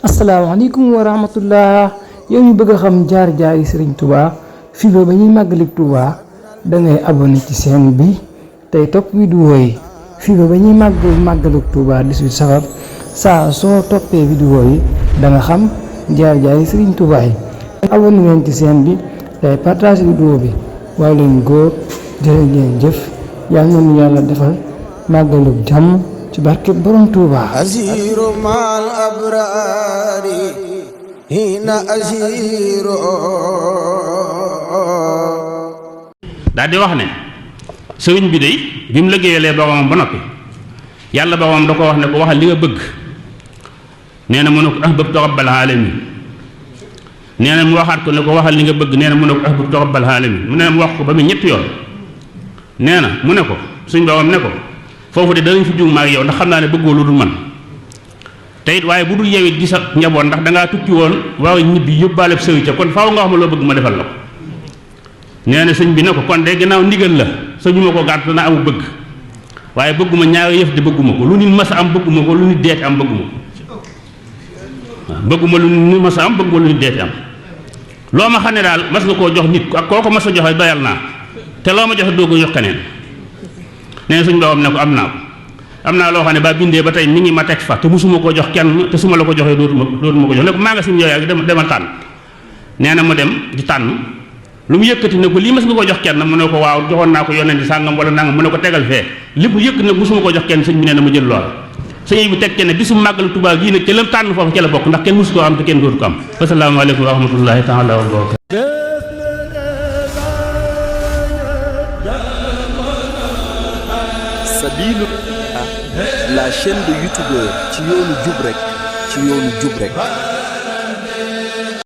asalaamaaleykum wa rahmatullah yow ñu bëgg a xam jaar-jaari Serigne Touba fii ba ñuy màggali Touba da ngay abonné ci chaîne bi tey topp vidéo yi fii ba ñuy màggalu Touba 18 safar saa soo toppee vidéo yi da nga xam jaar-jaari Serigne Touba yi abonné leen ci chaîne bi tey partage vidéo bi waaw leen góor jërë ngeen jëf yàlla na yàlla defal màggalu jàmm ci barke borom Touba. Aziru mal abrari hina aziru. daal di wax ne sëriñ bi day bi mu liggéeyalee boromam ba noppi yàlla boromam da ko wax ne ko waxal li nga bëgg nee na mu ne ko ahbabtu rabbal alamin nee na mu waxaat ko ne ko waxal li nga bëgg nee na mu ne ko ahbabtu rabbal alamin mu ne mu wax ko ba mu ñetti yoon nee na mu ne ko suñ borom ne ko foofu de danañ fi jug ma ak yow ndax xam naa ne bëggoo lu dul man te it waaye bu dul yow it di sa njaboot ndax dangaa tukki woon waaw ñibbi yóbbaale sëriñ ca kon faaw nga wax ma loo bëgg ma defal la ko nee na sëñ bi ne ko kon de ginnaaw ndigal la sëñu ma ko gàtt dana amu bëgg waaye bëgguma ñaari yëf de bëgguma ko lu nit mas a am bëgguma ko lu nit deeti am bëgguma ko waaw bëgguma lu nit mas a am bëgguma lu nit deeti am loo ma xam ne daal mas nga koo jox nit ak koo ko mas a joxe doyal naa te loo ma joxe doo ko jox keneen nee na suñ doomam ne ko am naa loo xam ne ba bindee ba tey mi ngi ma teg fa te musuma koo jox kenn te su ma la ko joxee dootuma ko jox ne ko maa nga sim yooyu ak demal tànn nee na mu dem di tànn lu mu yëkkati ne ko lii mas nga ko jox kenn mu ne ko waaw joxoon naa ko yonent di sàngam wala nangam mu ne ko tegal fee li mu yëkk nag musuma ko jox kenn sëñ bi nee na ma jël lool sëñ bi teg ke ne bisu màggalu Tuubaa gii nag ca lam tànn foofu ca la bokk ndax kenn musu koo am te kenn dootu ko am asalaamaaleykum wa rahmatullahi taala wa barakatuh. Sabilu la chaîne de youtubeur ci yoonu jub rek